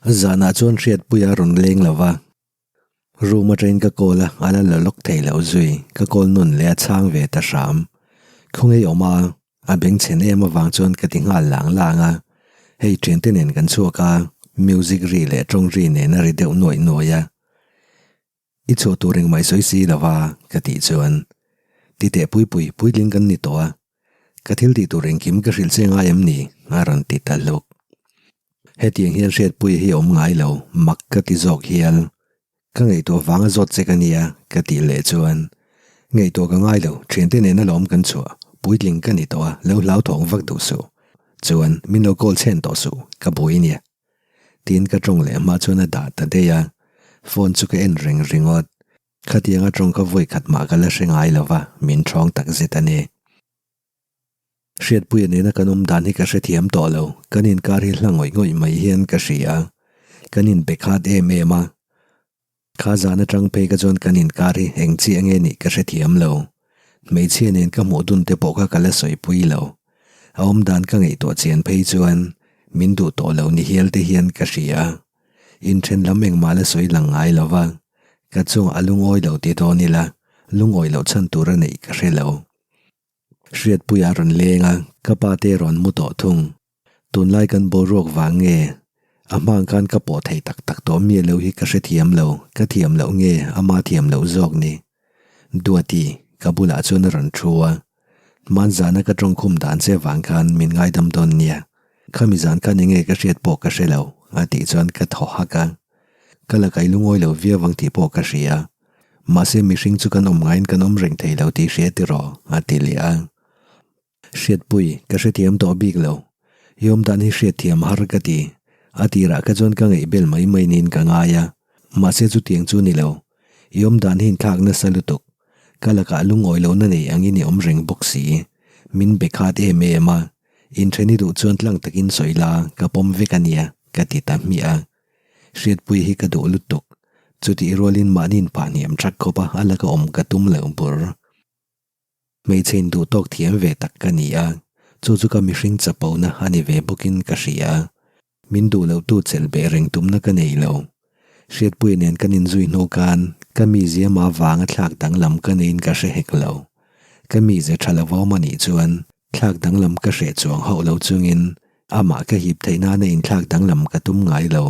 Zanah chuan Hriatpuia a rawn leng lo va, room atangin ka call a, a la la lawk thei lo zui, ka call nawn leh a chhang ve ta hram. Khawngei awm a, a bengchhen em avang chuan ka ti nghal lang lang a, hei thiante nen kan chhuak a, music ri leh tawng ri nen a ri deuh nuaih nuaih a. I chhuah tur engmah i sawi si lo va, ka tih chuan, Titeh Puipui, puitling kan ni tawh a, ka thil tih tur engkim ka hrilh che ngai em ni? a rawn ti ta hluk. Hetiang hian Hriatpuia hi a awm ngai lo, mak ka ti zawk hial. Ka ngaihtuah vanga zawt che ka nia, ka tih leh chuan, Ngaihtuah ka ngai lo, thiante nena lawm kan chhuah, puitling ka ni tawh a, lo hlauthawng vak duh suh. Chuan, min lo call chhen tawh suh, ka buai nia. Tiin ka tawng leh hma chuan a dah ta daih a, phone chu ka en reng ringawt. Khatianga tawng kha vawi khat mah ka la hre ngai lo va, min thawng tak zet a ni. Hriatpuia nena kan awm dan hi ka hrethiam tawh lo, kan inkar hi hla ngawih ngawih mai hian ka hria. Kan inbe khat em em a, kha zan atang phei ka chuan kan inkar hi eng chiah nge nih ka hrethiam lo. Hmeichhia nen ka hmuh dun te pawh kha ka la sawipui lo. A awm dan ka ngaihtuah chian phei chuan min duh tawh lo ni hial te hian ka hria. Inthen lam engmah la sawi lang ngai lo va, ka chungah a lungawi lo ti dawn ila lungawi loh chhan tur a neih ka hre lo. Hriatpuia a rawn leng a, ka pa te rawn mu tawh thung. Tunlai kan boruak vang nge? A hmang khan ka pawh thei tak tak tawh miah lo hi ka hrethiam lo, ka thiam loh nge ama thiam loh zawk ni? Duati, ka bulah chuan a rawn thu a. Hmanzana ka tawngkhum dan che vang khan min ngaidam dawn nia. Khami zan khan enge ka hriat pawh ka hre lo, a tih chuan ka thaw hak a. Ka la kai lungawi lo viau ang tih pawh ka hria. Mahse mihring chu kan awm ngaiin kan awm reng thei lo tih hria tiraw, a ti leh a. Hriatpui, ka hrethiam tawh bik lo. I awm dan hi hriatthiam har ka ti. A tirah kha chuan ka ngaihbel mai mai niin ka ngai a. Mahse chutiang chu ni lo. I awm dan hi inthlak nasa lutuk. Ka lakah lungawi lohna nei angin i awm reng bawk si. Min be khat em em a. Inthen i duh chuan tlang takin sawi la, ka pawm vek a nia, ka ti ta hmiah a. Hriatpui hi ka duh lutuk. Chutih rualin mahni inphah hniam that khawp a, a laka awm ka tum lo bur. Hmeichhe induh tawk thiam ve tak ka ni a, chu chu ka mihring chapona a ni ve bawkin ka hria. Min duh loh tu chelh beh reng tumna ka nei lo. Hriatpuia nen kan inzui hnu khan ka mizia mah vanga thlak danglam ka neiin ka hre hek lo. Ka mize tha lo awm a nih chuan thlak danglam ka hreh chuang hauh lo chungin amah ka hip theih nana inthlak danglam ka tum ngai lo.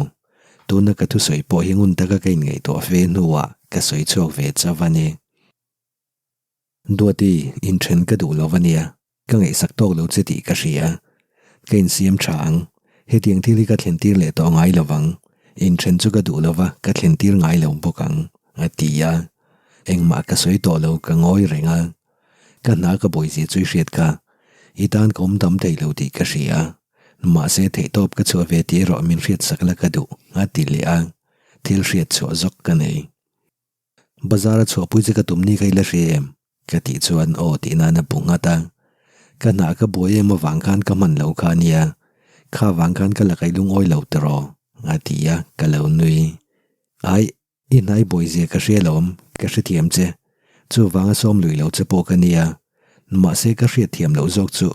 Tuna ka thusawi pawh hi ngun taka ka inngaihtuah fe hnuah ka sawi chhuak ve chauh a ni. Duati, inthen ka duh lo va nia, ka ngaihsak tawk lo che tih ka hria. Ka insiam tha ang, hetiang thil hi ka thlen tir leh tawh ngai lo vang, inthen chu ka duh lo va, ka thlen tir ngai lo bawk ang, a ti a. Engmah ka sawi tawh lo, ka ngawi reng a. Ka hna ka bawihzia chu i hriat kha, i tan ka awm dam thei lo tih ka hria. Mahse theihtawp ka chhuah ve tih erawh min hriatsak la ka duh, a ti leh a. Thil hriat chhuah zawk ka nei. Bazar a chhuahpui che ka tum ni kha i la hria em? Ka tih chuan aw tih nan a bu nghat a. Ka hnah ka buai em avang khan ka hman lo kha ania, kha vang khan ka la kaih lungawi lo tiraw? A ti a, ka lo nui. Aih, i hnai buai zia ka hria lawm, ka hrethiam che. Chuvanga sawm lui lo che pawh ka nia. Mahse ka hriatthiam loh zawk chu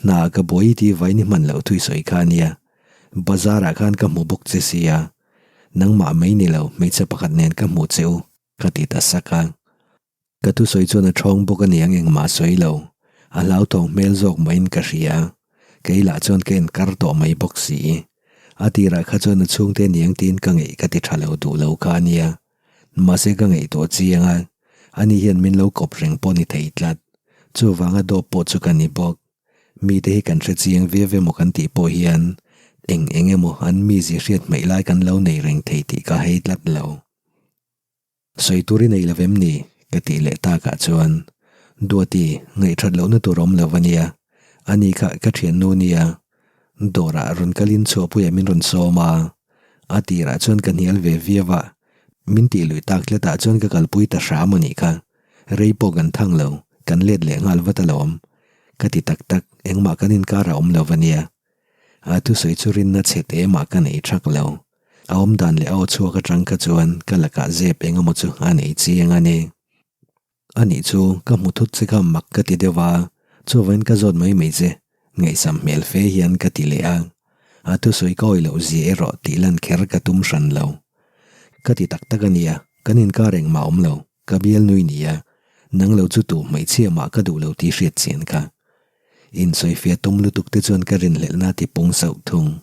hna ka buai i tih vain i hman loh thui sawi kha ania. Bazar ah khan ka hmu bawk che sia. Nangmah mai ni lo hmeichhe pakhat nen ka hmu che u, ka ti ta sak a. Ka thusawi chuan a thawng bawk a niang engmah sawi lo. A hlauthawng hmel zawk mahin ka hria. Kei lah chuan ka enkar tawh mai bawk si. A tirah kha chuan a chhungte niang tiin ka ngeih ka ti tha lo duh lo kha a nia. Mahse ka ngaihtuah chiang a, ani hian min lo kawp reng pawh ni thei tlat. Chuvanga dawp pawh chu ka ni bawk. Mite hi kan hre chiang viau emaw kan tih pawh hian eng eng emaw an mizia hriat hmaih lai kan lo nei reng thei tih ka hei tlat lo. Sawi tur i nei lo vem ni? ka tih leh takah chuan Duati, ngaihthat lohna tur awm lo a nia. Ani kha ka thiannu nia. Dawrah rawn kalin chhuahpuiah min rawn sawm a. A tirah chuan ka hnial ve viau a, min tih luih tak tlatah chuan ka kalpui ta hram a nih kha. Rei pawh kan thang lo, kan let leh nghal vat alawm. Ka ti tak tak, engmah kan inkar a awm lo va nia. A thusawi chu rinna chhe te mah ka nei thak lo. A awm dan leh a aw chhuak atang kha chuan ka lakah zep eng emaw chu a nei chiang a ni. Anih chu, ka hmu thut che kha mak ka ti deuh a, chuvain ka zawt mai mai che, ngaihsam hmel fe hian ka ti leh a. A thusawi ka awih loh zia erawh tih lan kher ka tum hran lo. Ka ti tak tak a nia, kan inkar engmah awm lo, ka bialnui nia, nang lo chu tu hmeichhia mah ka duh lo tih hriat chian kha. Insawifiah tum lutuk te chuan ka rinhlelhna a ti pung sauh thung.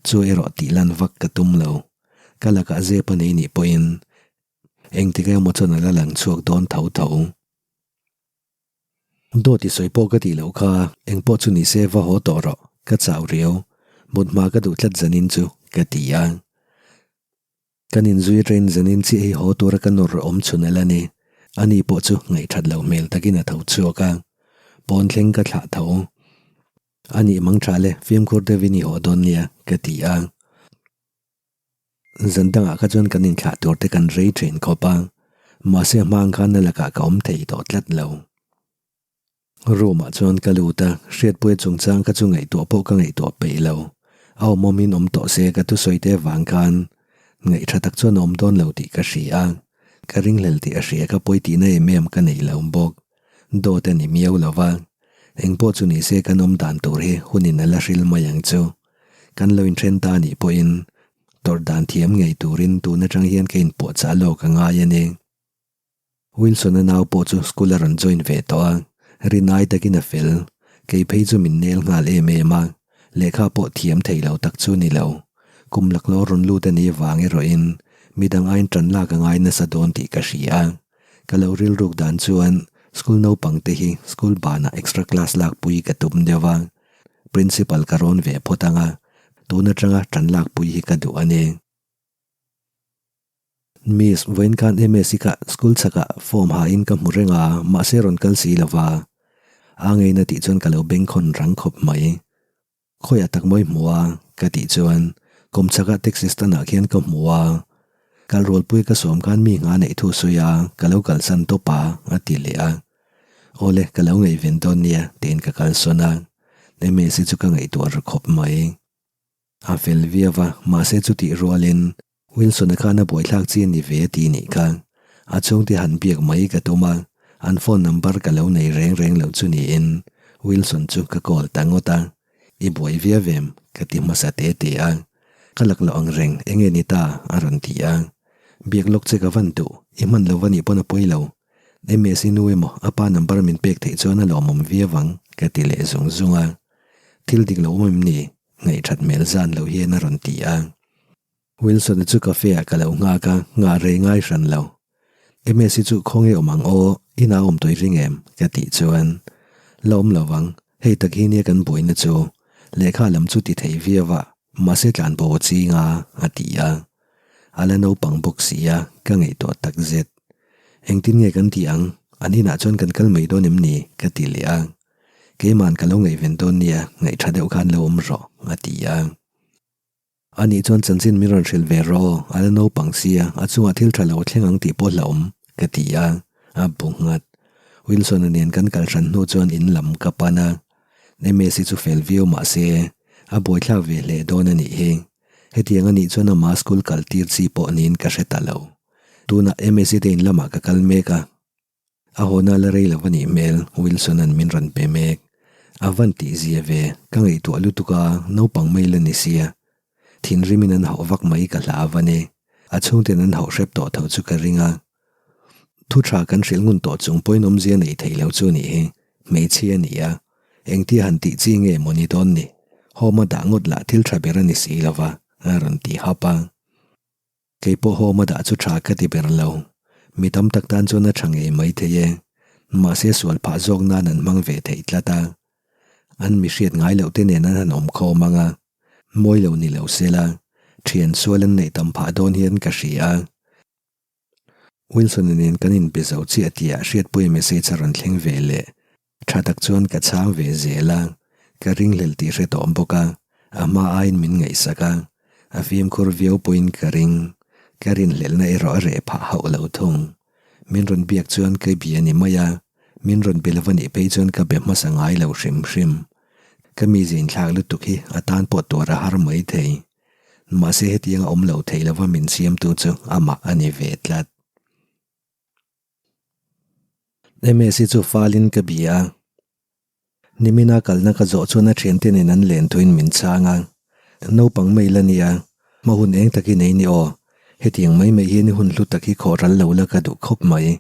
Chu erawh tih lan vak ka tum lo. Ka lakah zep a nei nih pawhin engtik emaw chuan a la lang chhuak dawn tho tho. Dawt i sawi pawh ka tih loh kha, eng pawh chu ni se va haw tawh rawh, ka chau riau, mut hma ka duh tlat zanin chu, ka ti a. Kan inzui train zanin chiah hi haw tura ka nawr awm chhun a la ni. Ani pawh chu ngaihthat loh hmel takin a tho chhuak a, pawn thleng ka thlah tho. Anih mang tha le, fimkhur deuhin i haw dawn nia, ka ti a. Zan dangah kha chuan kan inthlah tur te kan rei thin khawp a, mahse a hmang khan a lakah ka awm thei tawh tlat lo. Room ah chuan ka lut a, Hriatpuia chungchang kha chu ngaihtuah pawh ka ngaihtuah peih lo. A awm awmin awm tawh se ka thusawi te avang khan ngaih tha tak chuan a awm dawn lo tih ka hria a, ka ringhlel tih a hria kha pawi tihna em em ka nei lo bawk. Dawt a ni miau lo va, engpawh chu ni se kan awm dan tur hi hunin a la hril mai ang chu. Kan lo inthen ta anih pawhin tawrh dan thiam ngei turin tun atang hian ka inpuahchah lawk a ngai a ni. Wilson-a nau pawh chu school a rawn join ve tawh a, rinai takin a fel. Kei phei chu min nel nghal em em a, lehkha pawh thiam thei lo tak chu ni lo. Kum laklawh rawn lut a nih vang erawhin midang aiin tan lak a ngai nasa dawn tih ka hria a. Ka lo rilruk dan chuan school naupang te hi school banah extra class lakpui ka tum deuh a. Principal ka rawn ve phawt ang a, tun atanga tan lakpui hi ka duh a ni. Miss, vawiin khan MSc kha school chhakah form hain ka hmu reng a, mahse rawn kal si lo va. A ngeina tih chuan ka lo bengkhawn rang khawp mai. Khawiah tak mawi hmu a? ka tih chuan kawm chhakah taxi stand ah khian ka hmu a. Kal rualpui ka sawm khan mi ngha neih thu sawi a, ka lo kalsan tawp a, a ti leh a. Awle, ka lo ngaihven dawn nia, tiin ka kalsawn a. Msi chu ka ngaihtuah ru khawp mai. A fel viau a, mahse chutih rualin Wilson-a khan a buaithlak chi a ni ve a ti nih kha. A chhungte han biak mai ka tum a, an phone number ka lo nei reng reng lo chu niin Wilson chu ka call ta ngawt a. I buai viau em? ka ti hmasa te te a. Ka lak loh ang reng, enge ni ta? a rawn ti a. Biak lawk che ka van duh, i hman lo va nih pawn a pawi lo. Msi nu emaw a pa number min pek theih chuan a lawmawm viau ang, ka ti leh zung zung a. Thil dik lo awm em ni? Ngaihṭhat hmel zan lo hian a rawn ti a. Wilson-a chu cafe ah ka lo nghak a, nghah rei ngai hran lo. Msi chu khawnge awm ang aw, inah awm tawih ring em? ka tih chuan, La awm lo vang, hei tak hi nia kan buaina chu. Lehkha lam chu ti thei viau a, mahse tlanbo a ching a, a ti a. A la naupang bawk si a, ka ngaihtuah tak zet. Engtin nge kan tih ang? An inah chuan kan kal mai dawn em ni? ka ti leh a. Keima'n ka lo ngaihven dawn nia, ngaihṭha deuh khan lo awm rawh, a ti a. Anih chuan chanchin min rawn hrilh ve rawh aw, a la naupang sia, a chungah thil ṭha lo a thleng ang tih pawh hlauhawm, ka ti a. A bu nghat. Wilson-a nen kan kal hran hnu chuan in lam ka pan a. Msi chu fel viau mah se, a buaithlak ve hle dawn a nih hi. Hetiang anih chuan amah school kal tir chi pawh niin ka hre ta lo. Tunah Msi te in lamah ka kal mek a. A hawna la rei lo a nih hmel, Wilson-a'n min rawn pe mek. A van tih zia ve, ka ngaihtuah lutuk a, naupang mai la ni sia. Thinrimin an hauh vak mai ka hlau a ni. A chhungten an hauh hrep tawh tho chu ka ring a. Thu tha kan hrilh ngun tawh chung pawhin awmzia nei thei lo chu nih hi, hmeichhia a ni a. Engtia han tih chi nge maw ni dawn ni? Home-a dah ngawt lah thil tha ber a ni si lo va, a rawn ti hap a. Kei pawh home-a dah chu tha ka ti ber lo. Mi tam tak tan chuan a tha ngei mai thei e. Mahse sual phah zawk nan an hmang ve thei tlat a. An mi hriat ngai loh te nen an han awm khawm ang a. Mawi lo ni lo se la, thian sual an neih tam phah dawn hian ka hria a. Wilson-a nen kan inbe zo chiah tihah hriatpuia message a rawn thleng ve leh. Tha tak chuan ka chhang ve zel a, ka ringhlel tih hre tawh bawk a, a hma aiin min ngaihsak a, a fimkhur viau pawhin ka ring. Ka rinhlelhna erawh a reh phah hauh lo thung. Min rawn biak chuan ka bia ni mai a, min rawn be lova nih phei chuan ka be hmasa ngai lo hrim hrim. Ka mizia inthlak lutuk hi a tan pawh tuar a har mai thei. Mahse hetianga awm lo thei lova min siamtu chu amah a ni ve tlat. Msi chu falin ka bia a. Nimina kalna ka zawh chuan a thiante nen an len thuin min chhang a. Naupang mai la nia, hma hun eng tak i nei ni aw. Hetiang mai mai hian i hun hlu tak hi khawh ral lo la ka duh khawp mai.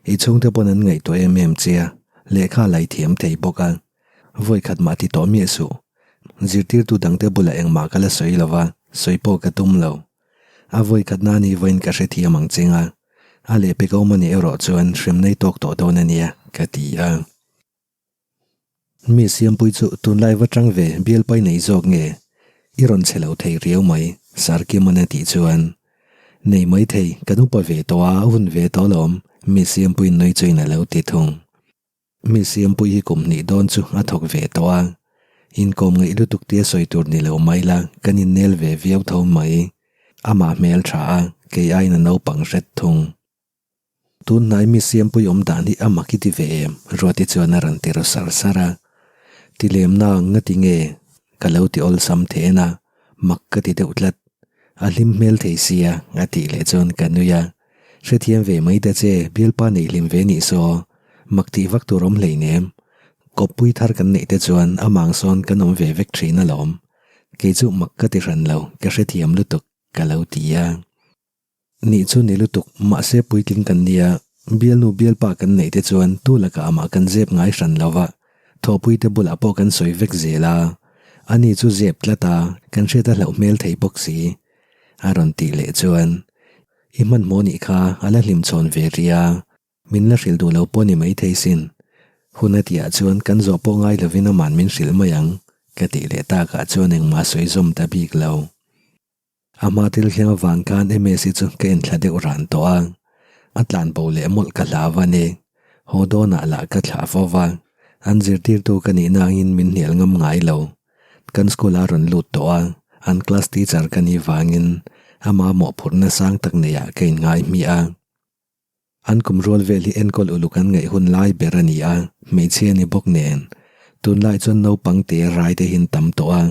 I chhungte pawn an ngaihtuah em em che a, lehkha la i thiam thei bawk a. Vawi khat mah ti tawh miah suh. Zirtirtu dangte bulah engmah ka la sawi lo va, sawi pawh ka tum lo. A vawi khat na ni vawiin ka hrethiam ang cheng a, a lehpek awm a nih erawh chuan hrem nei tawk tawh dawn a nia, ka ti a. Mi Siampui chu tunlai va tang ve bialpai nei zawk nge? I rawn che lo thei riau mai, Sarkiman a tih chuan. Nei mai thei, kan upa ve tawh a, a hun ve tawh alawm, Mi Siampuiin nui chuin a lo ti thung. Mi Siampui hi kum hnih dawn chu a thawk ve tawh a, inkawm ngaih lutuk tia sawi tur ni lo mai la, kan innel ve viau tho mai. Amah hmel tha a, kei aiin a naupang hret thung. Tun hnai mi Siampui awm dan hi a mak i ti ve em? Ruati chuan a rawn ti ru sar sar a. Ti lem na ang nga ti nge? Ka lo ti awlsam then a, mak ka ti deuh tlat. A hlim hmel thei sia, a tih leh chuan ka nui a. Hrethiam ve mai ta che, bialpa nei hlim ve nih saw, mak tih vak tur awm hleinem. Kawppui thar kan neih te chuan amang sawn kan awm ve vek thin alawm. Kei chu mak ka ti hran lo, ka hrethiam lutuk, ka lo ti a. Nih chu ni lutuk, mahse puitling kan nia, bialnu bialpa kan neih te chuan tu lakah amah kan zep ngai hran lo va, thawhpui te bulah pawh kan sawi vek zel a, ani chu zep tlat a, kan hriat a hlauh hmel thei bawk si. A rawn tih leh chuan, I hmanhmawh nih kha a la hlimchhawn ve rih a, min la hrilh duh lo pawh ni maithei sin. Hun a tihah chuan kan zawh pawh ngai lovin aman min hrilh mai ang, ka tih leh takah chuan engmah sawi zawm ta bik lo. A hma thil thleng avang khan Msi chu ka enthla deuh ran tawh a, a tlan bo leh mawlh ka hlau a ni. Haw dawnah lah ka thlah fo va, an zirtirtu ka nih nangin min hnial ngam ngai lo. Kan school a rawn lut tawh a, an class teacher ka nih vangin ama mawhphurhna sang tak neiah ka inngai hmiah a. An kum rual vel hi enkawl uluk an ngaih hun lai ber a ni a, hmeichhia ni bawk nen. Tunlai chuan naupang te rai te hian tam tawh a,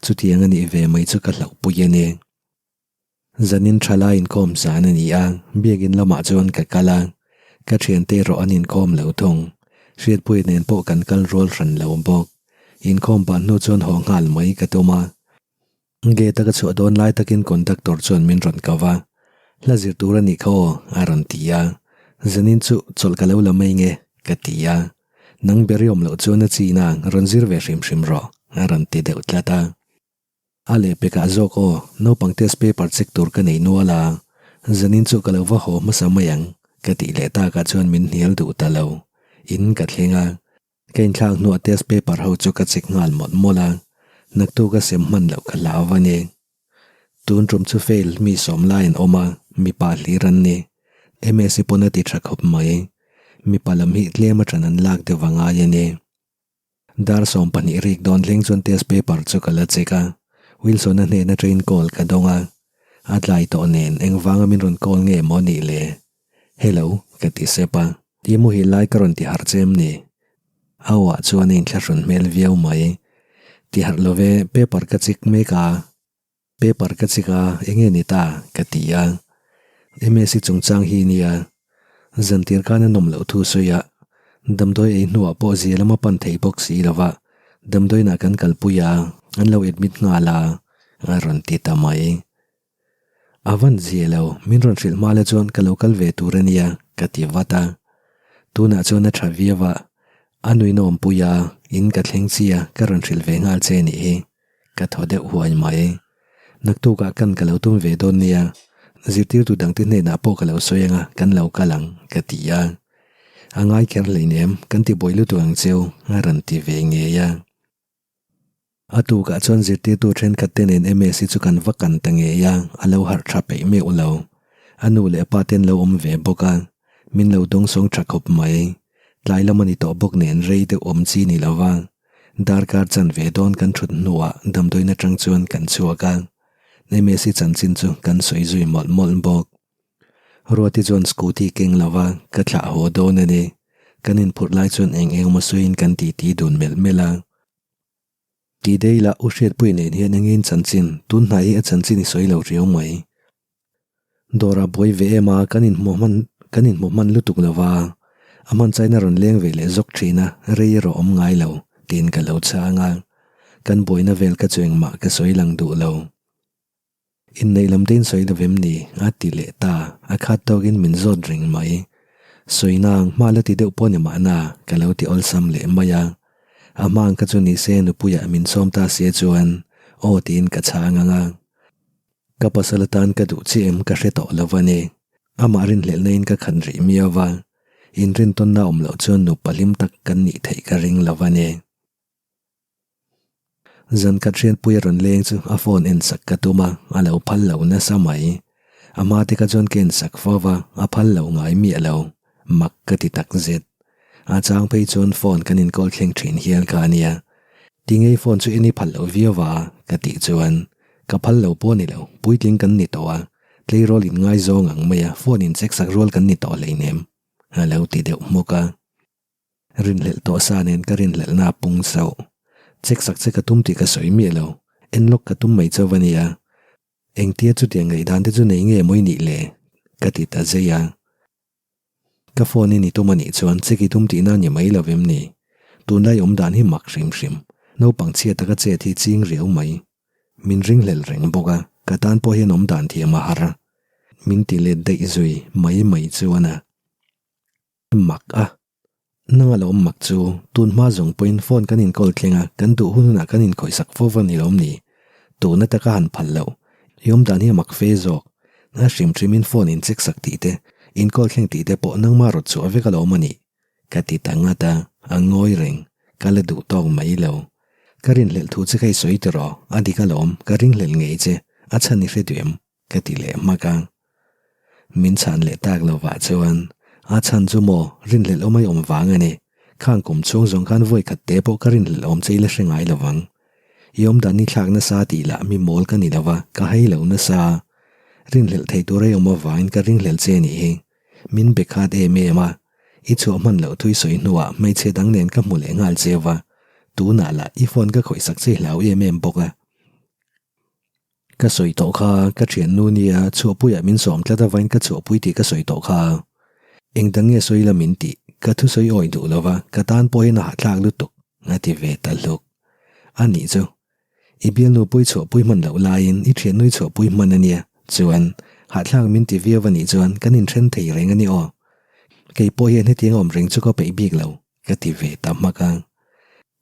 chutiang a nih ve mai chu ka hlauhpui a ni. Zanin thalai inkhawm zan a ni a, biakin lamah chuan ka kal a, ka thiante erawh an inkhawm lo thung. Hriatpuia nen pawh kan kal rual hran lo bawk. Inkhawm ban hnu chuan haw nghal mai ka tum a. Gate a ka chhuah dawn lai takin conductor chuan min rawn ko va, Hla zir tur a nih kha aw, a rawn ti a. Zanin chu chawlh ka lo la mai nge, ka ti a. Nang ber i awm loh chuan a chin a, rawn zir ve hrim hrim rawh, a rawn ti deuh tlat a. A lehpekah zawk aw, naupang test paper check tur ka nei nual a, zanin chu ka lo va haw hmasa mai ang, ka tih leh takah chuan min hnial duh ta lo. In ka thleng a. Ka inthlak hnuah test paper ho chu ka check nghal mawlh mawlh a, naktuk a sem hman loh ka hlau a ni. Tun tum chu fail mi sawm lai an awm a, mipa hlir an ni. Msi pawn a ti tha khawp mai. Mipa lam hi tlem a ṭan an lak deuh a ngai a ni. Dar 12 rik dawn thleng chuan test paper chu ka la check a, Wilson-a hnen aṭangin call ka dawng a. A tlai tawh nen engvanga min rawn call nge maw nih le? Hello, ka ti sep a. I muhil lai ka rawn ti harh che em ni? A awah chuan a inthlahrun hmel viau mai. Ti harh lo ve, paper ka chik mek a. Paper ka chik a, enge ni ta? ka ti a. Msi chungchang hi nia. Zantir khan a nawm loh thu sawi a, damdawi ei hnuah pawh zia lama pan thei bawk si lo va, damdawiinah kan kalpui a, an lo admit nghal a, a rawn ti ta mai. A van zia lo, min rawn hrilh hma la chuan ka lo kal ve tur a nia, ka ti vat a. Tunah chuan a tha viau a, a nuin a awmpui a, in ka thleng chi a, ka rawn hrilh ve nghal che nih hi, ka thaw deuh huai mai. Naktukah kan ka lo tum ve dawn nia, zirtirtu dangte hnenah pawh ka lo sawi ang a, kan lo kal ang, ka ti a. A ngai kher hleinem, kan ti buai lutuk ang cheu, a rawn ti ve ngei a. A tukah chuan zirtirtu thenkhat te nen Msi chu kan va kan ta ngei a, a lo harh tha peih meuh lo. A nu leh a pa te an lo awm ve bawk a, min lo dawngsawng tha khawp mai. Tlai lam a ni tawh bawk nen rei deuh awm chi ni lo va, darkar chanve dawn kan thut hnuah damdawiin atang chuan kan chhuak a, Msi chanchin chu kan sawi zui mawlh mawlh bawk. Ruati chuan scooty keng lo va, ka thlah haw dawn a ni. Kan inphurh lai chuan eng eng emaw sawiin kan titi dun melh melh a. Ti dei lah U Hriatpuii nen hian engin chanchin, tun hnai hi a chanchin i sawi lo riau mai. Dawrah buai ve em a, kan inhmu hman kan inhmu hman lutuk lo va, a hman chain a rawn leng ve leh zawk thin a, rei erawh awm ngai lo, tiin ka lo chhang a. Kan buaina vel ka chu engmah ka sawi lang duh lo. Inneih lam te in sawi lo vem ni? a ti leh ta, a khat tawkin min zawt reng mai. Sawina ang hma la ti deuh pawh ni mahna ka lo ti awlsam leh mai a. A hma ang kha chu ni se nupuiah min sawm ta sia chuan aw tiin ka chhang ang a. Ka pasal atan ka duh chiah em ka hre tawh lo a ni. Amah rinhlelhna in ka khat rih miau va, inrintawnna awm loh chuan nupa hlim tak kan nih theih ka ring lo a ni. Zan khat hriatpui a rawn leng chu a phone en sak ka tum a, a lo phal lo nasa mai. A hma te kha chuan ka en sak fo va, a phal lo ngai miah lo. Mak ka ti tak zet. A chang phei chuan phone kan inkawl thleng thin hial kha a nia. Tingei phone chu en i phal loh viau a? ka tih chuan, Ka phal lo pawh a ni lo, puitling kan ni tawh a, tleirawl in ngaizawng ang mai a, phone in check sak rual kan ni tawh hleinem, a lo ti deuh hmawk a. Rinhlelh tawh sa nen ka rinhlelhna a pung sauh. Check sak che ka tum tih ka sawi miah lo. En lawk ka tum mai chauh a nia. Engtia chutiang ngaihdan te chu nei nge mawi nih le? Ka ti ta zei a. Ka phone in i tum a nih chuan check i tum tihna a ni mai lo em ni? Tunlai awm dan hi mak hrim hrim. Naupang chhia taka chet hi ching riau mai. Min ringhlel reng bawk a, ka tan pawh hian awm dan thiam a har. Min ti let daih zui mai mai chuan a. Mak a. Nang a lawm mak chu, tun hma zawng pawhin phone kan inkawl thleng a, kan duh hun hunah kan inkhawihsak fo va ni lawm ni? Tuna taka han phal loh. I awm dan hi a mak fe zawk. A hrim hrimin phone in check sak tih te, inkawl thleng tih te pawh nangma rawt chhuah vek a lawm a nih. Ka ti ta ngat a, a ngawi reng. Ka la duh tawk mai lo. Ka rinhlelh thu che kha i sawi tiraw? A dik alawm, ka ringhlelh ngei che. A chhan i hre duh em? Ka ti leh hmak a. Min chhan leh tak lovah chuan, A chhan chu maw, rinhlelh awm ai awm vang a ni. Khang kum chhung zawng khan vawi khat te pawh ka rinhlelh awm che i la hre ngai lo vang. I awmdan i thlak nasa tih lah mi mawl ka ni lo va, ka hai lo nasa. Rinhlelh thei tur ai awm avangin ka ringhlelh che a nih hi. Min be khat em em a, i chhuah hman loh thui sawi hnuah hmeichhe dang nen ka hmu leh nghal cheu va, tunah lah i phone ka khawihsak che hlau em em bawk a. Ka sawi tawh kha, ka thiannu nia chhuahpuiah min sawm tlat avain ka chhuahpui tih ka sawi tawh kha. Engdang nge sawi la min tih, ka thusawi awi duh lova, ka tan pawhin a hahthlak lutuk, a ti ve ta hluk. A nih chu, i bialnu pui chhuahpui hman loh laiin i thiannui chhuahpui hman a nia, chuan hahthlak min ti viau a nih chuan kan inthen thei reng a ni aw. Kei pawh hian hetiang awm reng chu ka peih bik lo, ka ti ve ta hmak a.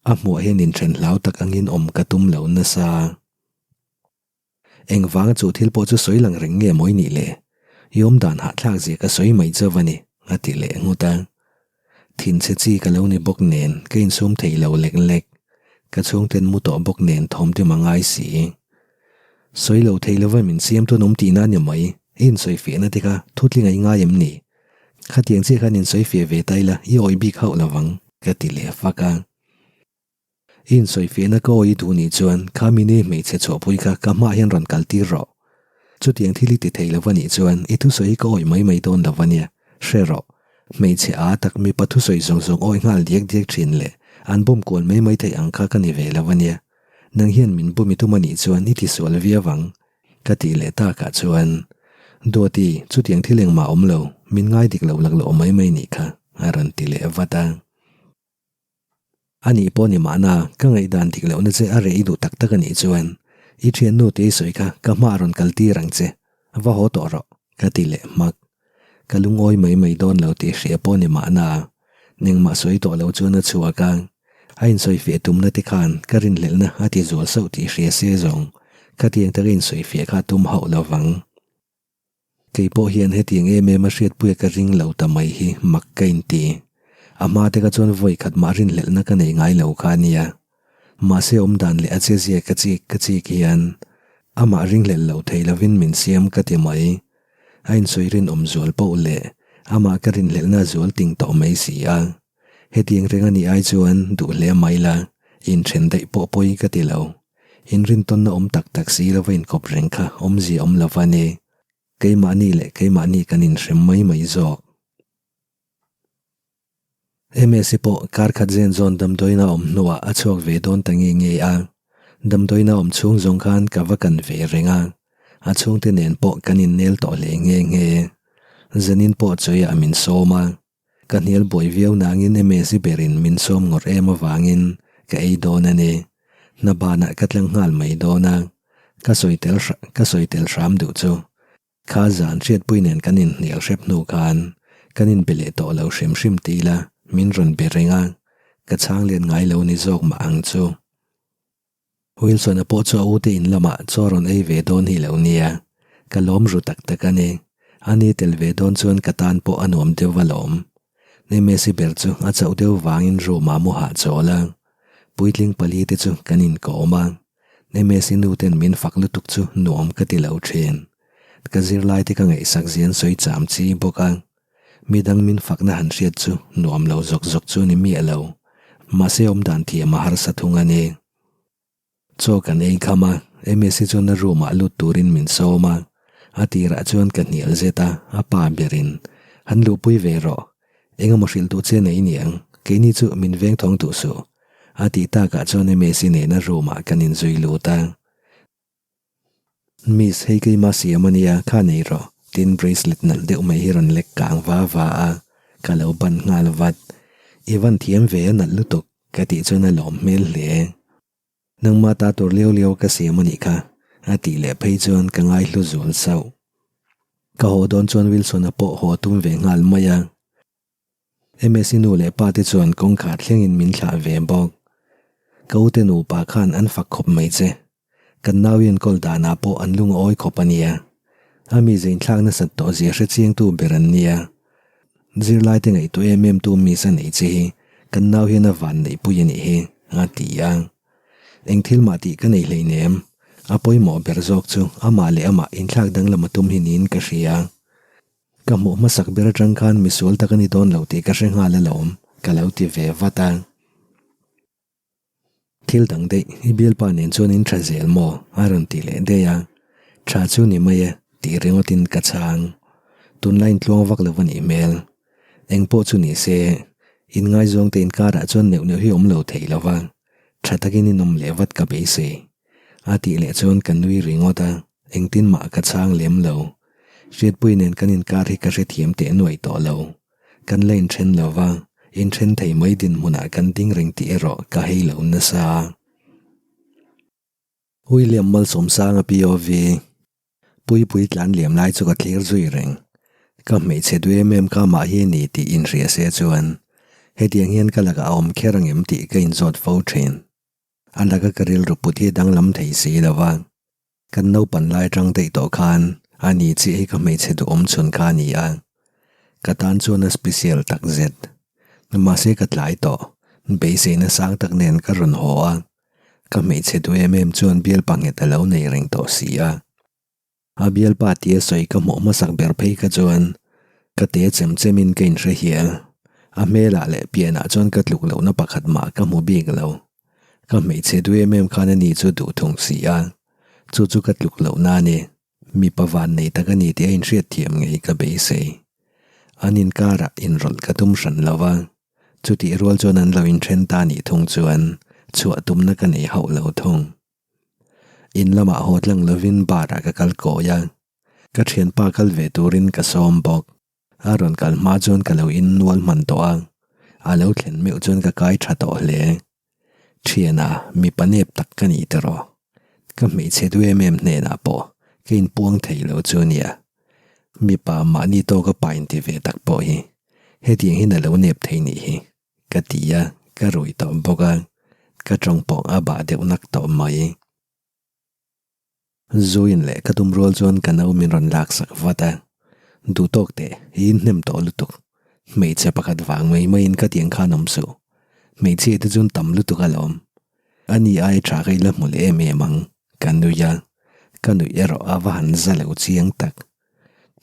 A hmuah hian inthen hlau tak angin awm ka tum lo nasa. Engvanga chu thil pawh chu sawi lang reng nge mawi nih le? I awmdan hahthlak zia ka sawi mai chauh a ni, a ti leh nghut a. Thinchhe chi ka lo ni bawk nen ka insum thei lo lek lek. Ka chhungten mu tawh bawk nen thawm tum a ngai si. Sawi lo thei lova min siam tun awm tihna a ni mai, i insawifiahna te kha thutling a i ngai em ni? Khatiang chiah khan insawifiah ve ta ila i awih bik hauh lovang, ka ti leh fak a. I insawifiahna ka awi i duh nih chuan kha mini hmeichhe chhuahpui kha ka hmaah hian rawn kal tir rawh. Chutiang thil i ti thei lo va nih chuan i thusawi hi ka awi mai mai dawn lo va nia, hre rawh. Hmeichhe aa tak mipa thusawi zawng zawng awi nghal diak diak thin leh an bum kual mai mai theih ang kha ka ni ve lo va nia. Nang hian min bum i tum a nih chuan i tisual viau ang. Ka tih leh takah chuan, Duati, chutiang thil engmah awm lo, min ngai dik lo laklawh mai mai nih kha, a rawn ti leh vat a. A nih pawh ni mahna, ka ngaihdan dik lohna che a reh i duh tak tak a nih chuan i thiannu tih i sawi kha ka hmaah rawn kal tir ang che, va haw tawh rawh, ka ti leh hmak. Ka lungawi mai mai dawn lo tih hria pawh ni mahna, engmah sawi tawh lo chuan a chhuak a, a insawifiah tumna te khan ka rinhlelhna a ti zual sauh tih hria se zawng khatiang taka insawifiah kha tum hauh lo vang. Kei pawh hian hetiang em em a hriatpuia ka ring lo ta mai hi mak ka inti. A hma te kha chuan vawi khat mah rinhlelhna ka nei ngai lo kha a nia. Mahse awmdan leh a chezia ka chik ka chik hian amah ringhlelh lo thei lovin min siam ka ti mai. A insawi rinawm zual poh leh amah ka rinhlelhna a zual ting tawh mai si a. Hetiang reng a nih ai chuan duh hle mai la, inthen daih pawh pawi ka ti lo. Inrintawnna awm tak tak si lova inkawp reng kha awmzia awm lova ni. Keimahni leh keimahni kan inhrem mai mai zawk. Msi pawh kar khat zen zawn damdawiina awm hnuah a chhuak ve dawn ta nge nge a. Damdawiina awm chhung zawng khan ka va kan ve reng a. A chhungte nen pawh kan innel tawh hle nge nge. Zanin pawh chawiah min sawm a. Ka hnial buai viau nangin Msi berin min sawm ngawrh em avangin ka ei dawn a ni. Hna banah ka tlang nghal mai dawn a, ka sawi tel ka sawi tel hram duh chu. Kha zan hriatpui nen kan inhnial hrep hnu khan kan inbe leh tawh lo hrim hrim ti ila min rawn be reng a, ka chhang let ngai lo ni zawk mah ang chu. Wilson-a pawh chu a ute in lamah chaw rawn ei ve dawn hi lo nia, ka lawm ru tak tak a ni. A ni tel ve dawn chuan ka tan pawh a nuam deuh va lawm. Msi ber chu a chauh deuh vangin room ah mu hahchawl a, puitling pali te chu kan inkawm a. Msi nu ten min fak lutuk chu nuam ka ti lo thin. Ka zirlai te ka ngaihsak zian sawi cham chi bawk a. Midang min fakna han hriat chu nuam lo zawk zawk chu ni miah lo. Mahse awmdan thiam a harsa thung a ni. Chaw kan ei kham a, Msi chuan a room ah lut turin min sawm a. A tirah chuan ka hnial zet a, a pa berin, Han luhpui ve rawh. Engemaw hrilh duh che nei niang, keini chu min veng thawng duh suh. A tih takah chuan Msi nena room ah kan inzui lut a. Miss, hei keima siam a nia, kha nei rawh, tin bracelet nalh deuh mai hi rawn lek kang va va a, ka lo ban nghal vat. I van thiam ve a nalh lutuk, ka tih chuan a lawm hmel hle. Nangma ta tur liau liau ka siam a nih kha, a tih leh phei chuan ka ngaihlu zual sauh. Ka haw dawn chuan Wilson-a pawh haw tum ve nghal mai a. Msi nu leh pa te chuan kawngkhar thlengin min thlah ve bawk. Ka ute nupa khan an fak khawp mai che. Kan nau enkawl danah pawh an lung a awi khawp a nia. A mi zeinthlak nasat tawh zia hre chiangtu ber an nia. Zirlai te ngaihtuah em em tu miss a nei che hi kan nau hian a van neihpui a nih hi, a ti a. Eng thil mah tih ka nei hleinem. A pawimawh ber zawk chu amah leh amah inthlak danglam a tum hi niin ka hria. Ka hmuh hmasak ber atang khan misual tak a ni dawn lo tih ka hre nghal alawm, ka lo ti ve vat a. Thil dang daih, i bialpa nen chuan in tha zel maw? a rawn ti leh daih a. Tha chu ni mai e, tih ringawtin ka chhang. Tunlai intluang vak lo a nih hmel. Eng pawh chu ni se, inngaizawng te inkarah chuan neuh neuh hi awm lo thei lo va, tha takin in awm leh vat ka beisei. A tih leh chuan ka nui ringawt a, engtin mah ka chhang lem lo. Hriatpui nen kan inkar hi ka hrethiam teh nuai tawh lo. Kan la inthen lo va, inthen thei mai dinhmunah kan ding reng tih erawh ka hei lo nasa. William Malsawmsanga POV, Puipui tlan liam lai chu ka thlir zui reng. Ka hmeichhe duh em em kha mah hi a ni tih inhria se chuan hetiang hian ka lakah a awm kher ang em tih ka inzawt fo thin. A laka ka rilru put hi a danglam thei si lo va. Kan naupan lai atang daih tawh khan a ni chiah hi ka hmeichhe duhawm chhun kha a ni a, ka tan chuan a special tak zet. Mahse ka tlai tawh, beiseina sang tak nen ka rawn haw a, ka hmeichhe duh em em chuan bialpa nghet a lo nei reng tawh si a. A bialpa tia sawi ka hmuh hmasak ber phei kha chuan ka te chem chemin ka inhre hial. A hmelah leh pianah chuan ka tluk lohna pakhat mah ka hmu bik lo. Ka hmeichhe duh em em khan a ni chu duh thung si a, chu chu ka tluk loh na a ni. Mipa van nei tak a ni tih a inhriat thiam ngei ka beisei. An inkarah inrawlh ka tum hran lo va, chutih rual chuan an lo inthen ta nih thung chuan chhuah tumna ka nei hauh lo thung. In lamah haw tlang lovin bar ah ka kal kawi a, ka thianpa kal ve turin ka sawm bawk. A rawn kal hma chuan ka lo in nual hman tawh a, a lo thlen meuh chuan ka kai tha tawh hle. Thiana, mipa nep tak ka ni tiraw? Ka hmeichhe duh em em hnenah pawh ka inpuang thei lo chu nia. Mipa mahni tawka pa inti ve tak pawh hi hetiang hian a lo nep thei nih hi. Ka ti a, ka rui tawh bawk a, ka tawng pawh a bah deuh nak tawh mai. Zuin leh ka tum rual chuan ka no min rawn lak sak vat a, duh tawk teh i inhnem tawh lutuk, hmeichhe pakhat vang mai maiin ka tiang khan awm suh, hmeichhia te chuan tam lutuk alawm, ani aia tha kha i la hmu leh em em ang, ka nui a, ka nuih erawh a va han za lo chiang tak.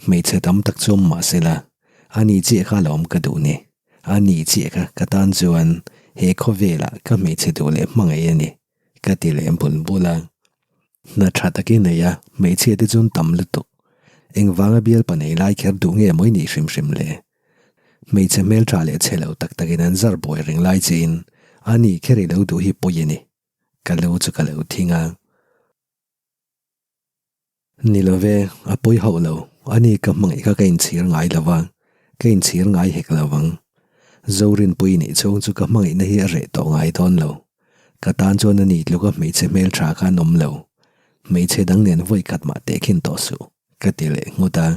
Hmeichhe tam tak chu awm mah sela, a ni chiah kha alawm ka duh ni. A ni chiah kha ka tan chuan he khawvelah ka hmeichhe duh leh hmangaih a ni, ka ti leh bul bul a. Hna tha takin nei a, hmeichhia te chuan tam lutuk. Engvanga bialpa nei lai kher duh nge mawi nih hrim hrim le? Hmeichhe hmeltha leh chhe lo tak takin an zar buai reng lai chiin a ni kher i lo duh hi pawi a ni. Ka lu chu ka lo thing a. Ni lo ve, a pawi hauh lo. Ani ka hmangaih kha ka inchhir ngai lo va, ka inchhir ngai hek lo vang. Zorinpui nih chhung chu ka hmangaihna hi a reh tawh ngai dawn lo. Ka tan chuan a ni tluka hmeichhe hmeltha kha an awm lo. Hmeichhe dang nen vawi khat mah tehkhin tawh suh, ka ti leh nghut a.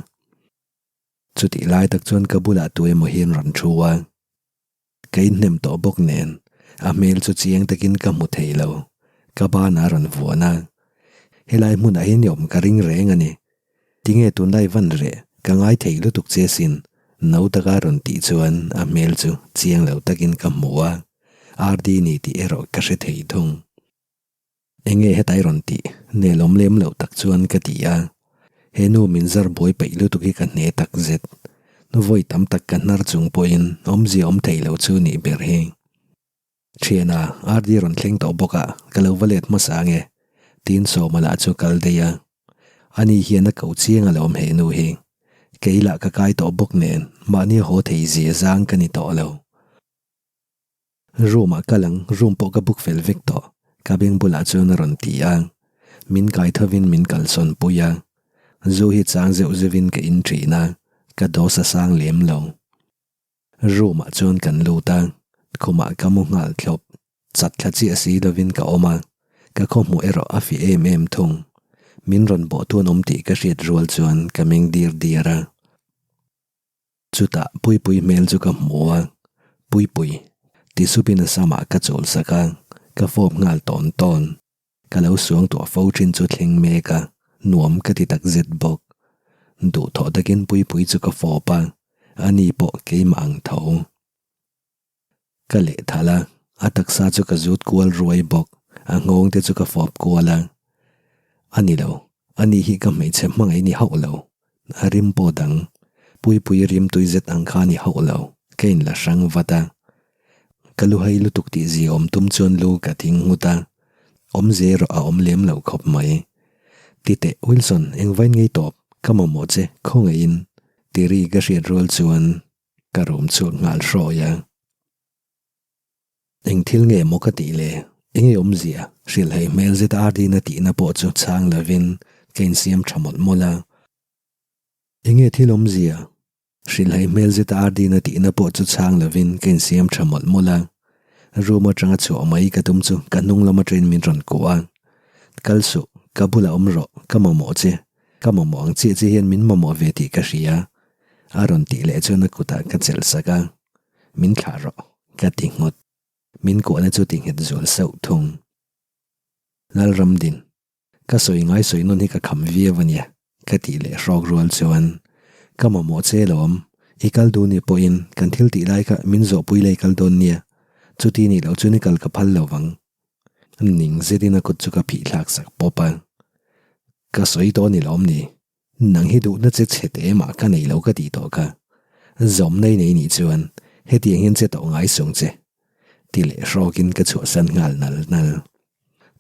Chutih lai tak chuan ka bulah tu emaw hian rawn thu a. Ka inhnem tawh bawk nen a hmel chu chiang takin ka hmu thei lo. Ka banah a rawn vuan a. Helai hmunah hian i awm ka ring reng a ni. Tinge tunlai van reh ka ngai thei lutuk che sin no taka rawn tih chuan a hmel chu chiang lo takin ka hmu a. RD ni tih erawh ka hre thei thung. Enge hetai rawn tih nelawm lem loh tak chuan ka ti a. He nu min zar buai peih lutuk hi ka hne tak zet. Vawi tam tak ka hnar chung pawhin awmzia awm thei lo chu nih ber hi. Thiana, RD rawn thleng tawh bawk a, ka lo va let hmasa ange. Tiin Sawma lah chu kal daih a. Ani hian a ko chiang alawm he nu hi. Kei lah ka kai tawh bawk nen mahni haw thei zia zang ka ni tawh lo. Room ah kal ang, room pawh ka book fel vek tawh, ka beng bulah chuan a rawn ti a. Min kai thovin min kalsawn pui a. Zu hi chang zeuh zeuhin ka in thin a, ka dose a sang lem lo. Room ah chuan kan lut a, khumah ka mu nghal thlawp. Chat thla chiah si lovin ka awm a, ka khawhmuh erawh a fih em em thung. Min rawn bawh tuan awm tih ka hriat rual chuan ka meng dir diar a. Chutah Puipui hmel chu ka hmu a, Puipui, ti supin a samah ka chul sak a, ka fawp nghal tawn tawn. Ka lo suang tuah fo thin chu thleng mek a, nuam ka ti tak zet bawk. Duhthawh takin Puipui chu ka fawp a, ani pawh keimah ang tho. Ka lehthal a, a taksa chu ka zut kual ruai bawk, a nghawng te chu ka fawp kual a. A ni lo, ani hi ka hmeichhe hmangaih ni hauh lo, a rim pawh dang, Puipui rim tui zet ang kha ni hauh lo, ka inla hrang vat a. Ka lu hai lutuk tih zia awm tum chuan lu ka thing nghut a, awmze erawh a awm lem lo khawp mai. Titeh, Wilson, engvain ngei tawp, ka mamawh che, khawngaihin, ti ri ka hriat rual chuan Ka rum chhuak nghal hrawi a. Eng thil nge maw ka tih le? Enge awmzia? Hrilhhei hmel zet a Ardina tihna pawh chu chhang lovin ka insiam tha mawlh mawlh a. Enge thil awmzia? Hrilhhei hmel zet a Ardina tihna pawh chu chhang lovin ka insiam tha mawlh mawlh a. Room atanga chhuah mai ka tum chu ka hnung lam atangin min rawn kuah a. Kal suh, ka bulah awm rawh, ka mamawh che. Ka mamawh ang chiah che hian min mamawh ve tih ka hria. A rawn tih leh chuan a kutah ka chelh sak a, Min thlah rawh, ka ti nghut. Min kuahna chu ti nghet zual sauh thung. Lalramdin, ka sawi ngai sawi nawn hi ka kham viau a nia, ka tih leh hrawk rual chuan, Ka mamawh che lawm, i kal duh ni pawhin kan thil tih lai kha min zawhpui lei kal dawn nia, chuti nih loh chuan i kal ka phal lo vang. Ning zetin a kut chu ka phih thlak sak pawp a, Ka sawi tawh ni lawm ni, Nang hi duhna che chhe teh mah ka nei lo ka tih tawh kha. Zawm nei nei nih chuan hetiang hian che tawh ngai sung che. Ti leh hrawkin ka chhuahsan nghal nal nal.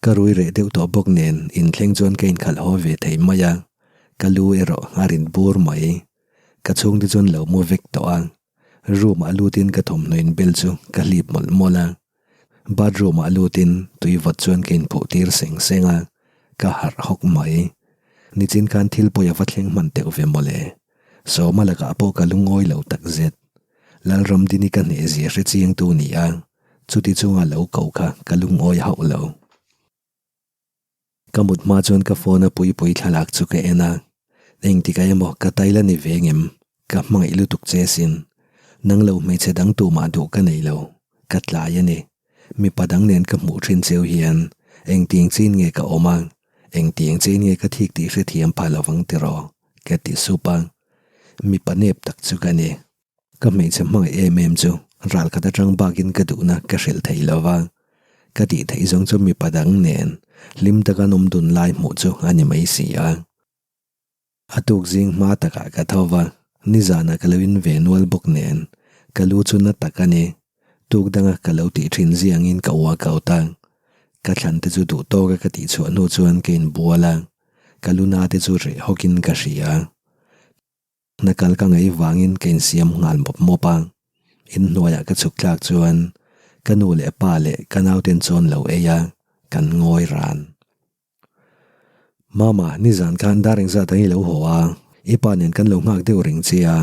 Ka rui reh deuh tawh bawk nen inthleng chuan ka inkhalh haw ve thei mai a, ka lu erawh a rin bur mai. Ka chhungte chuan lo mu vek tawh a, room ah lutin ka thawmhnaw inbel chu ka hlip mawlh mawlh a. Bathroom ah lutin tui vawt chuan ka inphuh tir seng seng a, ka harh hawk mai. Nichin khan thil pawi a va thleng hman teuh ve mawle. Sawma lakah pawh ka lungawi lo tak zet. Lalramdini ka hneh zia hre chiangtu ni a, chuti chunga lo ko kha ka lungawi hauh lo. Ka mut hma chuan ka phone a puipui thlalak chu ka en a, engtikah emaw ka tail a ni ve ngem, ka hmangaih lutuk che sin. Nang lo hmeichhe dang tumah duh ka nei lo, ka tlai a ni. Mipa dang nen ka hmuh thin cheu hian engtiang chin nge ka awm a, engtiang chin nge ka thik tih hrethiam pha lovang tiraw, ka ti sup a. Mipa nep tak chu ka ni. Ka hmeichhe hmangaih em em chu ral khat atang bakin ka duhna ka hrilh thei lo va, ka tih theih zawng chu mipa dang nen hlim taka an awm dun lai hmuh chu a ni mai si a. A tuk zing hma takah ka tho va, nizanah ka lo in ve nual bawk nen ka lu chu na tak a ni. Tuk danga ka lo tih thin ziangin ka workout a, ka thlan te chu duh tawka ka tih chhuah hnu chuan ka inbual a, ka lu na te chu reh hawkin ka hria. Hna kal ka ngaih vangin ka insiam nghal mawp mawp a, inhnuaiah ka chhuk thlak chuan ka nu leh pa leh ka nauten chuan lo ei a, kan ngawi ran. Mama, nizan khan dar engzat ang i lo haw a, i pa nen kan lo nghak deuh reng che a,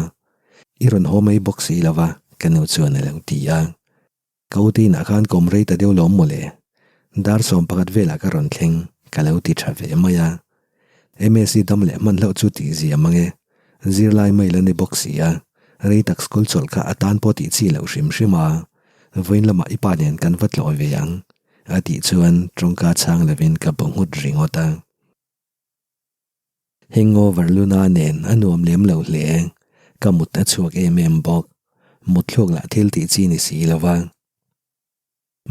i rawn haw mai bawk si lo va, ka nu chuan a lo ti a. Ka u te inah khan kawm rei ta deuh lawm mawle. Dar 11 velah ka rawn thleng, ka lo ti tha ve mai a. Msi dam leh hman hlauh chu tih zia mang e. Zirlai mai la ni bawk si a, rei tak school chawlh kha a tan pawh tih chi loh hrim hrim a. Vawiin lamah i pa nen kan va tlawh ve ang, a tih chuan tawngka chhang lovin ka bu nghut ringawt a. Hangover luna nen a nuam lem lo hle. Ka mut a chhuak em em bawk. Mut thluak lah thil tih chi ni si lo va.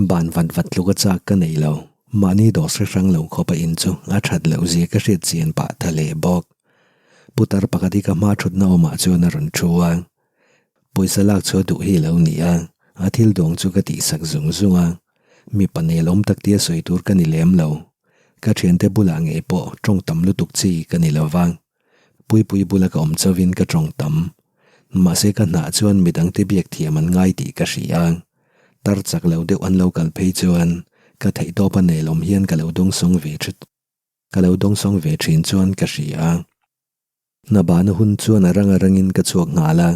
Ban vat vat tluk a chak ka nei lo. Mahni dawh hre hrang lo khawp a in chu a that loh zia ka hriat chian pah ta leh bawk. Putar pakhat hi ka hma thutna awmah chuan a rawn thu a. Pawisa lak chhuah duh hi lo ni a, a thil dawng chu ka tihsak zung zung a. Mipa nelawm tak tia sawi tur ka ni lem lo. Ka thiante bulah ngei pawh tawng tam lutuk chi ka ni lo va. Puipui bula ka awm chauhin ka tawng tam. Mahse ka hnah chuan midangte biak thiam an ngai tih ka hria. Tar chak lo deuh an lo kal phei chuan ka theihtawp a nelawm hian ka lo dawngsawng ve ka lo dawngsawng ve thin chuan ka hria. Hna bahna hun chuan a rang a rangin ka chhuak nghal a,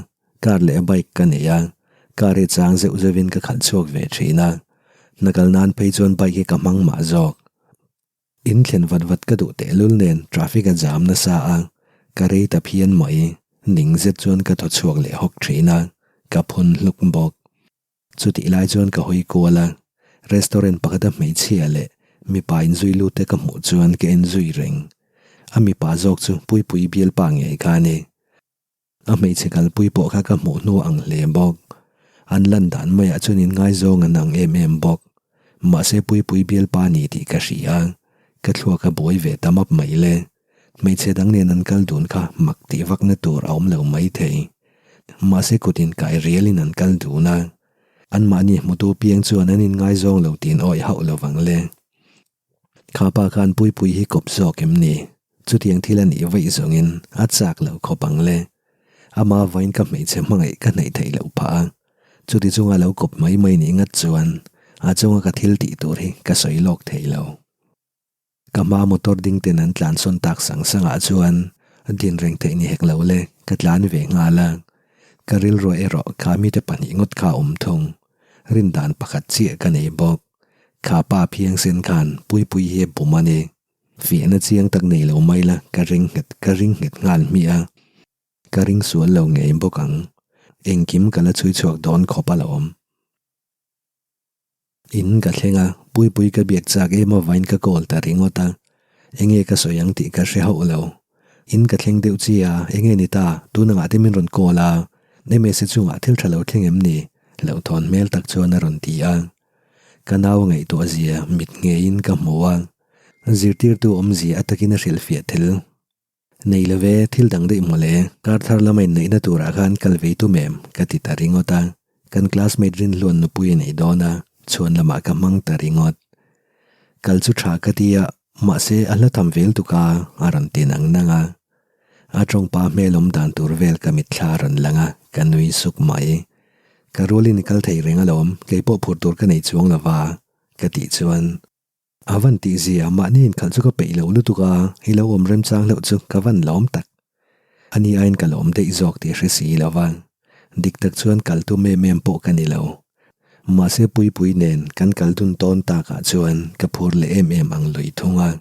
car leh a bike ka nei a, car hi chang zeuh zeuhin ka khalh chhuak ve thin a. Hna kal nan phei chuan bike hi ka hmang mah zawk. In thlen vat vat ka duh tehlul nen traffic a jam nasa a, ka rei ta phian mai. Ning zet chuan ka thaw chhuak leh hawk thin a, ka phun hluk bawk. Chutih lai chuan ka hawi kual a, restaurant pakhata hmeichhia leh mipa inzui lut te ka hmuh chuan ka en zui reng. A mipa zawk chu Puipui bialpa ngei kha a ni. A hmeichhe kalpui pawh kha ka hmuh hnu ang hle bawk. An lan dan maiah chuan inngaizawng an ang em em bawk. Mahse Puipui bialpa ni tih ka hria. Ka thluak a buai ve ta map mai le. Hmeichhe dang nen an kal dun kha mak tih vakna tur a awm lo maithei. Mahse kut inkai rialin an kal dun a. Anmahni hmutu piang chuan an inngaizawng lo tiin awih hauh lo vang le. Kha pa khan Puipui hi kawp zawk em ni? Chutiang thil a nih vaih zawngin a chak lo khawp ang le. Ama vain ka hmeichhe hmangaih ka hnaih theih loh phah a. Chuti chunga lo kawp mai mai nih ngat chuan a chunga ka thil tih tur hi ka sawi lawk thei lo. Ka hma motor ding ten an tlan sawn tak sang sangah chuan din reng theih ni hek lo le, ka tlan ve nghal a. Ka rilruah erawh kha mite pahnih ngawt kha a awm thung. Rindan pakhat chiah ka nei bawk. Kha pa phiangsen khan Puipui hi a bum a ni. Fiahna chiang tak nei lo mai la ka ring nghet ka ring nghet nghal hmiah a. Ka ring sual lo ngei bawk ang. Engkim ka la chhui chhuak dawn khawp alawm. In ka thleng a, Puipui ka biak chak em avain ka call ta ringawt a. Enge ka sawi ang tih ka hre hauh lo. In ka thleng deuh chi a, enge ni ta, tun angah te min rawn call a, Msa chungah thil tha lo thleng em ni? Hlauhthawn hmel tak chuan a rawn ti a. Ka nau a ngaihtuah zia mit ngeiin ka hmu a, zirtirtu awmzia a takin a hrilhfiah tel. Nei lo ve, thil dang daih maw le, kar thar lama inneihna turah khan kal vei tum em? ka ti ta ringawt a, kan classmate Rinhluan nupui a nei dawn a, chhuan lamah ka hmang ta ringawt. Kal chu tha ka ti a, mahse a hla tham vel tuk a, a rawn ti nang nang a. A tawngpa hmel awm dan tur vel ka mitthla a rawn lang a, ka nui suk mai. Ka rualin i kal thei reng alawm, kei pawh phur tur ka nei chuang lo va, ka tih chuan. A van tih zia, mahni inkhalh chu ka peih lo lutuk a, i lo awm remchang hlauh chu ka van lawm tak. Ani aiin ka lawm daih zawk tih hre si lo va, dik tak chuan kal tum em em pawh ka ni lo. Mahse Puipui nen kan kal dun tawn takah chuan ka phur leh em em ang lui thung a.